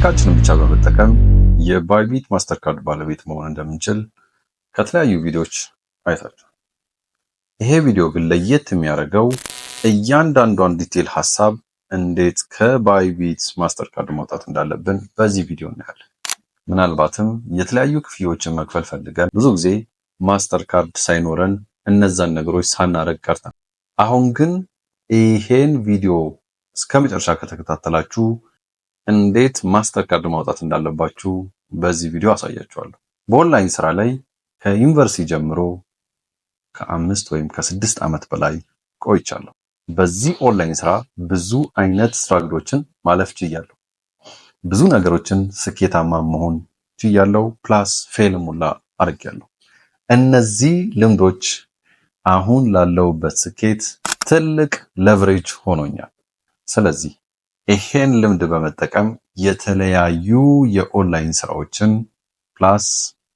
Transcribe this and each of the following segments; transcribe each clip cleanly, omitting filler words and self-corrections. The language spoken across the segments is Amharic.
ስልካችንን ብቻ በመጠቀም የ Bybit Mastercard ባለቤት መሆን እንደምንችል ከተለያዩ ቪዲዮዎች አይታችኋል። ይሄ ቪዲዮ ግን ለየት የሚያደርገው እያንዳንዷን detail ሀሳብ እንዴት ከ Bybit Mastercard ማውጣት እንዳለብን በዚህ ቪዲዮ እናያለን። ምናልባትም የተለያዩ ክፍያዎችን መክፈል ፈልገን ብዙ ጊዜ Mastercard ሳይኖረን እነዛን ነገሮች ሳናረግ ቀርተን፣ አሁን ግን ይሄን ቪዲዮ እስከ መጨረሻ ከተከታተላችሁ እንዴት Mastercard ማውጣት እንዳለባችሁ በዚህ ቪዲዮ አሳያችኋለሁ። በኦንላይን ስራ ላይ ከዩኒቨርሲቲ ጀምሮ ከ5 ወይም ከ6 ዓመት በላይ ቆይቻለሁ። በዚህ ኦንላይን ስራ ብዙ አይነት struggle ኦችን ማለፍ ችያለሁ። ብዙ ነገሮችን ስኬታማ መሆን ችያለሁ። Plus fail ም ሁላ አድርጌያለሁ። እነዚህ ልምዶች አሁን ላለሁበት ስኬት ትልቅ leverage ሆኖኛል። ስለዚህ ይሄን ልምድ በመጠቀም የተለያዩ የኦንላይን ስራዎችን plus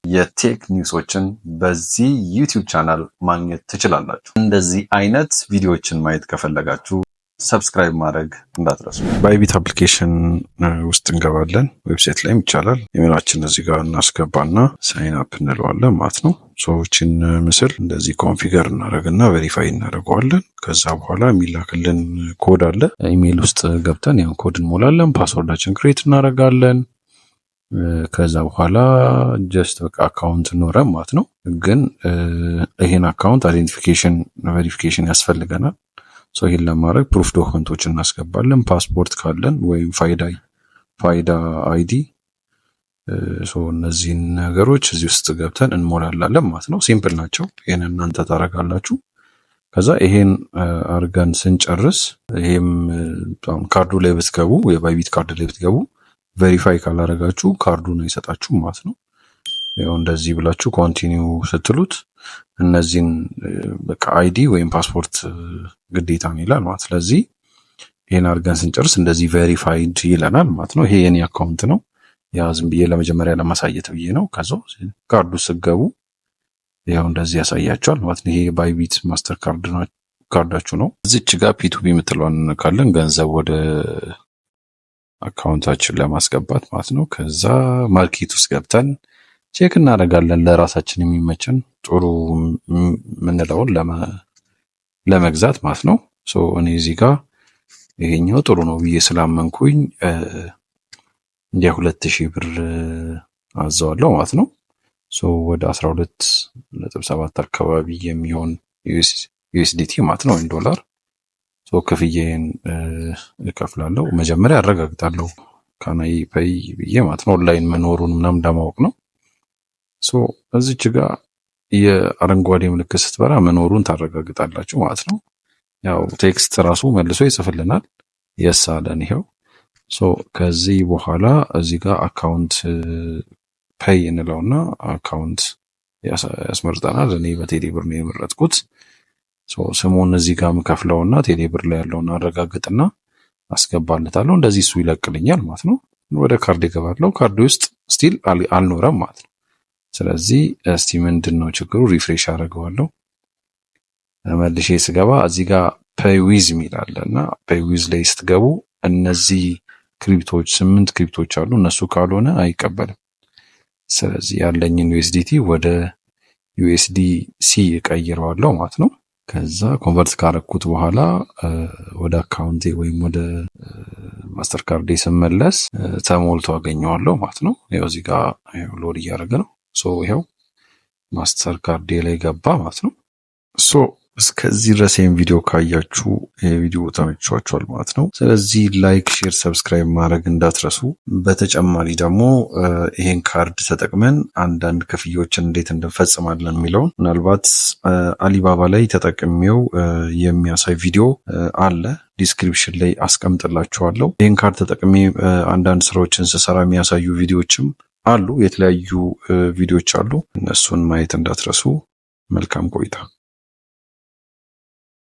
የ tech news ኦችን በዚህ YouTube channel ማግኘት ትችላላችሁ። እንደዚህ አይነት ቪዲዮዎችን ማየት ከፈለጋችሁ subscribe ማድረግ እንዳትረሱ። Bybit application ውስጥ እንገባለን። Website ላይም ይቻላል። ኢሜላችን እዚህ ጋር እናስገባና sign up እንለዋለን ማለት ነው። So ይችን ምስል እንደዚህ configure እናደርግና verify እናደርገዋለን። ከዛ በኋላ የሚላክልን ኮድ አለ። ኢሜይል ውስጥ ገብተን ያን ኮድ እንሞላለን። Password ኣችን create እናደርጋለን። ከዛ በኋላ just በቃ account ኖረ ማለት ነው። ግን ይሄን account identification verification ያስፈልገናል። ይሄን ለማድረግ proof document ኦች እናስገባለን። ፓስፖርት ካለን ወይም ፋይዳ ID፣ እነዚህን ነገሮች እዚህ ውስጥ ገብተን እንሞላላለን ማለት ነው። Simple ናቸው። ይህን እናንተ ታደርጋላችሁ። ከዛ ይሄን አርገን ስንጨርስ ይሄም ካርዱ ላይ ብትገቡ፣ የ Bybit ካርድ ላይ ብትገቡ verify ካላረጋችሁ ካርዱን አይሰጣችሁም ማለት ነው። ያው እንደዚህ ብላችሁ continue ስትሉት እነዚህን በቃ ID ወይም ፓስፖርት ግዴታ ነው ይላል ማለት። ስለዚህ ይሄን አድርገን ስንጨርስ እንደዚህ verified ይለናል ማለት ነው። ይሄ የኔ account ነው። ያ ዝም ብዬ ለመጀመሪያ ለማሳየት ብዬ ነው። ከዛ ካርዱ ስገቡ ያው እንደዚህ ያሳያችኋል ማለት ነው። ይሄ Bybit Mastercard ካርዳችሁ ነው። እዚች ጋር P2P የምትለዋን ካለን ገንዘብ ወደ account ኣችን ለማስገባት ማለት ነው። ከዛ market ውስጥ ገብተን check እናደርጋለን። ለራሳችን የሚመቸን ጥሩ የምንለውን ለመግዛት ማለት ነው። So እኔ እዚህ ጋር ይሄኛው ጥሩ ነው ብዬ ስላመንኩኝ የ2000 ብር አዘዋለሁ ማለት ነው። So ወደ 12.7 አካባቢ የሚሆን USDT ማለት ነው ወይም ዶላር። So ክፍያዬን እከፍላለሁ። መጀመሪያ አረጋግጣለሁ can I pay ብዬ ማለት ነው። ኦንላይን መኖሩን ምናምን ለማወቅ ነው። So እዚች ጋር የአረንጓዴ ምልክት ስትበራ መኖሩን ታረጋግጣላችሁ ማለት ነው። ያው text ራሱ መልሶ ይጽፍልናል። Yes አለን ይሄው። So ከዚህ በኋላ እዚህ ጋር account pay እንለውና account ያስመርጠናል። እኔ በቴሌ ብር ነው የመረጥኩት። ስሙን እዚህ ጋር ምከፍለውና ቴሌ ብር ላይ ያለውን አረጋግጥና አስገባለታለሁ። እንደዚህ እሱ ይለቅልኛል ማለት ነው። ወደ ካርድ ይገባለሁ። ካርድ ውስጥ still አልኖረም ማለት ነው። ስለዚህ እስቲ ምንድን ነው ችግሩ? Refresh አደርገዋለሁ። መልሼ ስገባ እዚህ ጋር pay with የሚል አለ እና pay with ላይ ስትገቡ እነዚህ crypto ዎች፣ ስምንት crypto ዎች አሉ። እነሱ ካልሆነ አይቀበልም። ስለዚህ ያለኝን USDT ወደ USDC እቀይረዋለሁ ማለት ነው። ከዛ convert ካረኩት በኋላ ወደ account ኤ ወይም ወደ Mastercard ኤ ስመለስ ተሞልቶ አገኘዋለሁ ማለት ነው። ያው እዚህ ጋር load እያደረገ ነው። So ይኸው Mastercard ኤ ላይ ገባ ማለት ነው። So እስከዚህ ድረስ ይህን ቪዲዮ ካያችሁ ይህ ቪዲዮ ተመችቷችኋል ማለት ነው። ስለዚህ like፣ share፣ subscribe ማድረግ እንዳትረሱ። በተጨማሪ ደግሞ ይሄን ካርድ ተጠቅመን አንዳንድ ክፍያዎችን እንዴት እንፈጽማለን የሚለውን ምናልባት አሊባባ ላይ ተጠቅሜው የሚያሳይ ቪዲዮ አለ፣ description ላይ አስቀምጥላችኋለሁ። ይህን ካርድ ተጠቅሜ አንዳንድ ስራዎችን ስሰራ የሚያሳዩ ቪዲዮዎችም አሉ። የተለያዩ ቪዲዮዎች አሉ። እነሱን ማየት እንዳትረሱ። መልካም ቆይታ።